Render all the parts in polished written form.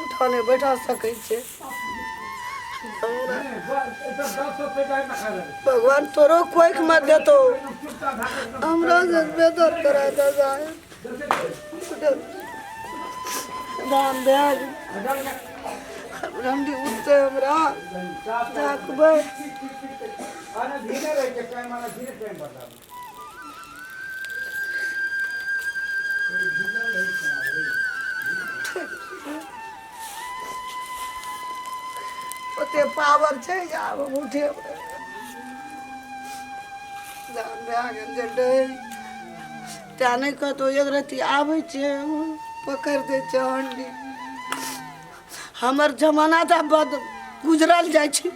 उठा नहि बैठा सकै छै भगवान तोरो कोइख में देतो हमरा से बेदर करा दे जाए धान दे रंडी उठते हमरा झाकबै। ओते पावर छै जे आब हम उठेबै। धान भए गेल जे डरि तैँ नहि कतहु एक रत्ती आबै छै, पकड़ि दै छै हंडी। हमर जमाना तऽ बद गुजरल जाइ छै,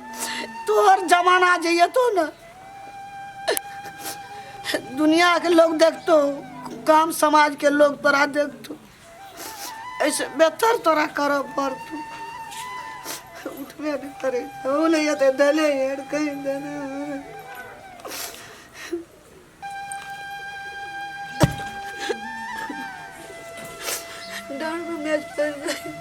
तोहर जमाना जे एतौ ने, दुनियाके लोग देखतौ, गाम समाजके लोग तोरा देखतौ। एहिसँ बेहतर तोरा करऽ पड़तौ। उठबे नहि करै छै, ओ नहि एतै देले हेर कहीं देने। डाँड़मे मेज पड़ि गेल।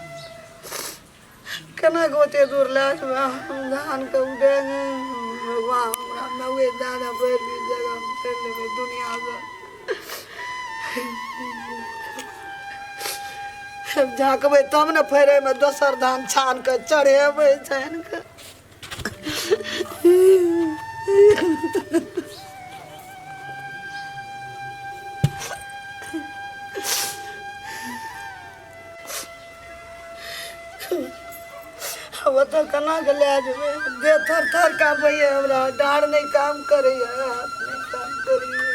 केना कऽ ओते दूर लए जेबै हम धानके उड़ेने? भगवान हमरा नौए दाना भरि दिन जगह हम चलि लेबै दुनिआँसँ। झाँकबै तब ने फेर एहिमे दोसर धान छान कऽ चढ़ेबै छानि कऽ। ओतऽ केना कऽ लए जेबै? देह थर थर काँपैए हमरा, डाँड़ नहि काम करैए, हाथ नहि काम करैए।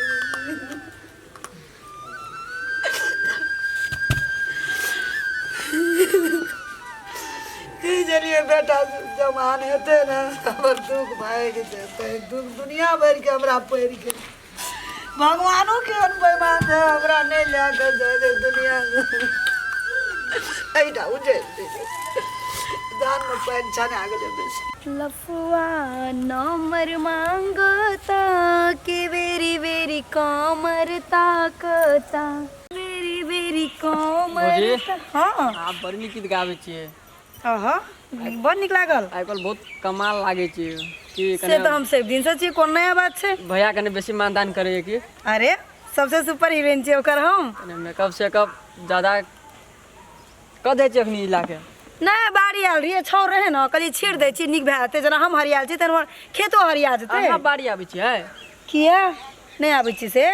की जलिए बेटा, जवान हेतै ने हमर दुख भागि जेतै। दुख दुनिया भरिके हमरा पड़ि गेल। भगवानो केहन बेईमान छै, हमरा नहि लए कऽ जाइ छै दुनियामे। एहिठाम उजड़ि जेतै, धानमे पानि छना गेलै बेसी। लफुआ नंबर मांगता के बेरी बेरी कमर ताकता, बेरी बेरी कमर। भौजी। हँ। अहाँ बड़ नीक गीत गाबै छियै। अहाँ बड़ नीक लागल। आइ काल्हि बहुत कमाल लागै छै कि से कने तऽ हम सब दिन से छियै, कोन नया बात छै? भैया कने बेसी मानदान करैए की? अरे, सबसे सुपर हीरोइन छियै ओकर हम। कने मेकअप सेकअप ज्यादा कऽ दै छियै अखनी इलाके? नहि, बाड़ी आयल रहियै, छाउर रहै ने, कहलियै छीट दै छी, नीक भए जेतै। जेना हम हरियाल छी तेना हमर खेतो हरिया जेतै। अहाँ बाड़ी आबै छियै? किया नहि आबै छी से?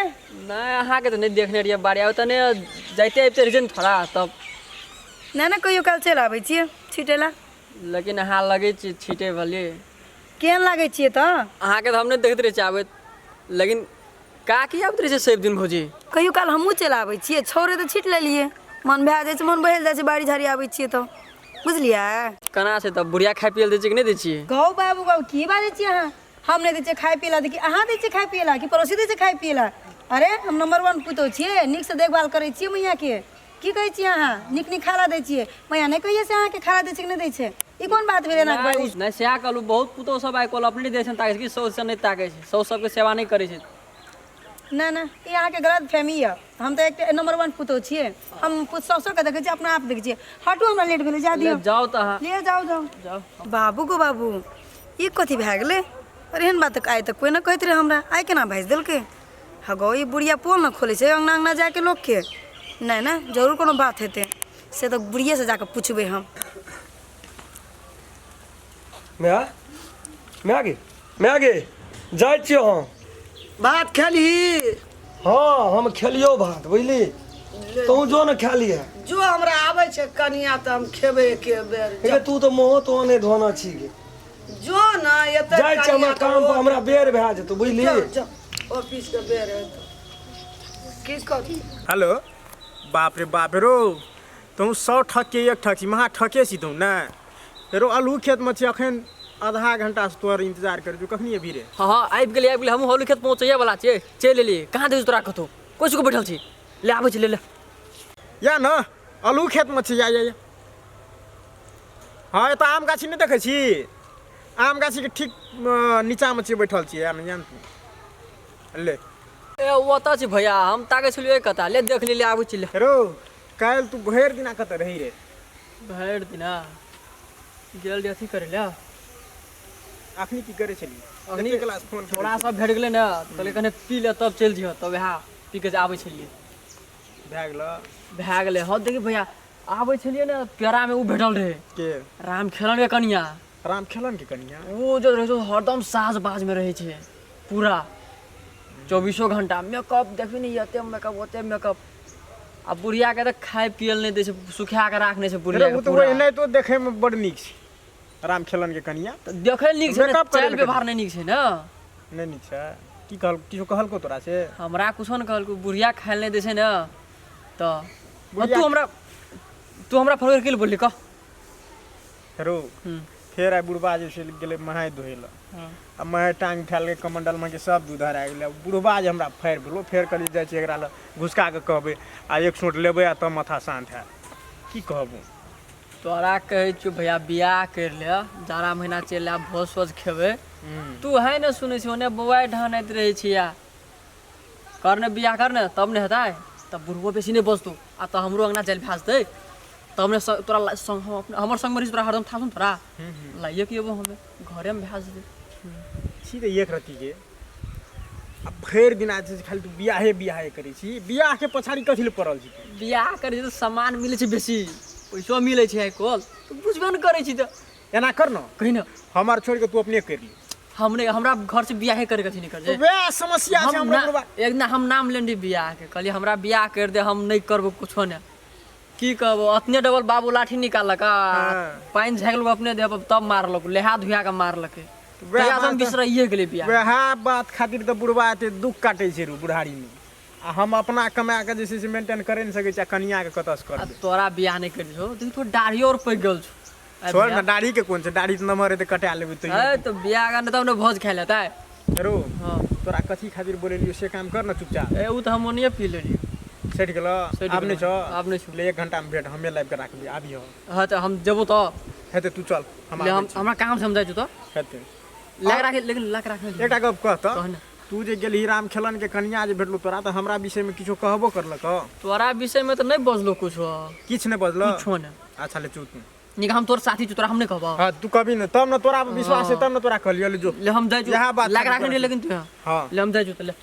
नहि, अहाँके तऽ नहि देखने रहियै बाड़ी आबै तऽ नहि जाइते आबिते रहै छै ने थोड़ा तब। नहि नहि, कहियो काल चलि आबै छियै छीटै लए। लेकिन अहाँ लगै छियै छीटै वाली। केहन लागै छियै तऽ? अहाँके तऽ हम नहि देखैत रहै छियै आबैत, लेकिन काकी आबैत रहै छै सब दिन भौजी। कहियो काल हमहूँ चलि आबै छियै, छौरे तऽ छीट लेलियै। मन भए जाइ छै, मन बहलि जाइ छै, बाड़ी झाड़ी आबै छियै तऽ, बुझलियै? केना छै तऽ, बुढ़िया खाय पियै लए दै छियै कि नहि दै छियै? गौ बाबू गौ, की बाजै छियै अहाँ? हम नहि दै छियै खाय पियै लए तऽ की अहाँ दै छियै खाय पियै लए कि पड़ोसी दै छै खाय पियै लए? अरे, हम नंबर वन पुतोहु छियै, नीकसँ देखभाल करै छियै मैयाके। की कहै छियै अहाँ? नीक नीक खाना दै छियै। मैया नहि कहियै से अहाँके खाना दै छै कि नहि दै छै? ई कोन बात भेलै एना नहि नहि, सएह कहलहुँ, बहुत पुतोहु सब आइ काल्हि अपने दै छै ताकै छै कि साउस से नहि ताकै छै, साउस सबके सेवा नहि करै छै। नहि नहि, ई अहाँके गलत फहमी यऽ। हम तऽ एक नंबर वन पुतोहु छियै। हम साउसोके देखै छियै, अपना आप देखै छियै। हटू, हमरा लेट भेलै, जा दियौ। ले जाउ तऽ अहाँ। ले जाउ, जाउ। जाउ। बाबू गो बाबू, ई कथी भए गेलै? अरे, एहन बात तऽ आइ तक कोइ नहि कहैत रहै हमरा, आइ केना बाजि देलकै? हगौ, ई बुढ़िया पोल ने खोलै छै अङ्गना अङ्गना जाके लोकके। नहि नहि, जरूर कोनो बात हेतै, से तऽ बुढ़िएसँ जाकऽ पुछबै हम। माय, माय गे, माय गे, जाइ छियौ हम। भात खेलही? हँ, हम खेलियौ भात, बुझली? तू जो ने खा लिहे। जो, हमरा आबै छै कनिया तऽ हम खेबै एके बेर। हे, तू तऽ मुँहो तो नहि धोना छी गे। जो ने एतऽ। जाइ छियै हमरा काम पर, हमरा बेर भए जेतौ, बुझली? जो जो, ऑफिस के बेर हेतौ। की करी? हेलो, बाप रे बाप रो, तू 100 ठक के एक ठक छी, महा ठके छी तू ने रो। आलू खेतमे छी, अखन आधा घंटा से तोहर इंतजार करै छी, कखनी अभी रे? हँ हँ, आबि गेलियै, आबि गेलियै, हमहूँ हौली खेत पहुँचैए वला छियै, चलि एलियै। कहाँ देखै तोरा? कतहु कोइ कऽ बैठल छी? ले आबै छी, ले ले। या न, आलू खेतमे छी, या या या। हँ, एतऽ आम गाछी नहि देखै छी? आम गाछीके ठीक नीचाँमे छियै, बैठल छियै। या न, या न तू ले। ए ओतऽ छी भैया, हम ताकै छलियै कता ले देख लेलियै, आबै छी ले। रो काल्हि तू भरि दिना कतऽ रही रे? भरि दिना गेल रहियै अथी करै लए। अखनी की करै छली? अखनी एते क्लास फोन करै छोड़ा सब भेट गेलै ने, तऽ कहलियै कने पी ले तब चलि जइहऽ, तब वएह पी के आबै छलियै। छली। भए गेल? भए गेलै। हँ देखी भैया, आबै छलियै ने पेड़ामे ओ भेटल रहै। के? राम खेलन के कनिया। राम खेलन के कनिया? ओ जे रहै छै हरदम साज बाजमे रहै छै, पूरा चौबीसो घंटा मेकअप देखबी ने, एते मेकअप ओते मेकअप। आ बुढ़िया के तऽ खाय पियल नहि दै छै, सुखा के राखने छै बुढ़िया ओ के तऽ पूरा। ओहिनाहितो देखै मे बड नीक छै राम खेलन के कनिया। तऽ देखै लए नीक छै ने, मेकअप करै चालि लए व्यवहार नहि नीक छै ने। नहि नीक छै? की कहल, किछो कहलको तोरा से? हमरा कुछो ने कहलको, बुढ़िया खाय लए नहि दै छै ने तऽ बुढ़िया- तू हमरा फोन करि के बोलली कह। हेरो। फेर आइ बुढ़बा जे छै गेलै महाय धोए लए। आ महाय टांग उठायल कमंडल में के सब दूध हरा गेलै। बुढ़बा जे हमरा फाड़ि भेलो, फेर कहलियै जाइ छियै एकरा लए घुसका कऽ कहबै आ एक सोंट लेबै आ तब माथा शान्त हैत। की कहबो तोरा कहै छियौ भैया, बियाह करि ले, जाड़ा महीना चलि आब, भोज सोज खेबै। तू है ने सुनै छी, ओने बौआइ ढहनाइत रहै छी। आ कर ने बियाह, कर ने तब ने हेतै, तब बुढ़बो बेसी नहि बजतौ आ तऽ हमरो अङ्गना चलि भए जेतै तब ने तोरा संग हम हमर संगमे रही, तोरा हरदम थासुन तोरा लाइए के एबो, हमे घरेमे भए जेतै। छी तऽ एक रत्तीके आ भरि दिना जे छै खाली तू बियाहे बियाहे करै छी। बियाहके पछाड़ी कथी लए पड़ल छी तू? बियाह करै छै तऽ सामान मिलै छै, बेसी पैसो मिलै छै आइ काल्हि, तऽ बुझबे ने करै छी तऽ। एना कर न। कही ने। हमर छोड़ि कऽ तू अपने करि ले। हम नहि, हमरा घर से बियाहे करे कथी नहीं कर तऽ वएह समस्या छै हम हमरा ना- बुढ़बा। एक दिना हम नाम लेने रही बियाह के, कहलियै हमरा बियाह कर दे, हम नहीं करबो कुछो ने। की कहबो, अतने डबल बाबू लाठी निकाललक आ पानि झाँकलक अपने देह पर, तब मारलक, लेहा धुआ के मारलक। वएह तहिया से हम बात- बिसराइए गेलियै बियाह। वएह बात खातिर तऽ बुढ़बा एते दुख काटै छै रू बुढ़ारीमे, आ हम अपना कमा कऽ जे छै से मेंटेन करै नहि सकै छी, आ कनियाके कतऽसँ आ करबै? तोरा बियाह नहि करि छौ, देखी तोर दाढ़ियो और पकि गेल छौ। आइ छोड़ भैया- ने, दाढ़ी के कोन छै, दाढ़ी तऽ नमहर हेतै कटा लेबै तैयो। ए तऽ बियाह करने तब ने भोज खाइ लेतै। हेरो। हँ। तोरा कथी खातिर बोलेलियौ से काम कर न चुपचाप। ए ओ तऽ हम ओनिये पी लेलियै। सठि गेल? सठि आब नहि गेलौ, छौ? आब नहि छौ। ले, एक घंटामे भेट, हमे लाबि कऽ राखबै, आबिह। हँ तऽ हम जेबो तऽ। हेतै, तू चल, हम ले आबै हम छी। हमरा काम से हम जाइ छी तऽ। हेतै। लए राख, लेकिन लए राख। एकटा गप कह तऽ। कह ने। तू जे गेलही राम खेलन के कनिया जे भेटलो तोरा, तऽ हमरा विषयमे किछो कहबो करलक? तोरा विषयमे तऽ नहि बजलो कुछो। किछु नहि बजलो? कुछो नहि। अच्छा ले, चुप तू। नीक, हम तोर साथी छी, तोरा हम नहि कहबो। हाँ, तू कभी ने तब ने तोरा पर विश्वास है, तब ने तोरा कहलियो। ले जो। ले हम जाइ छी। इएह बात लए राख तोरा- लेकिन तू। हाँ। ले हम जाइ छी तऽ ले।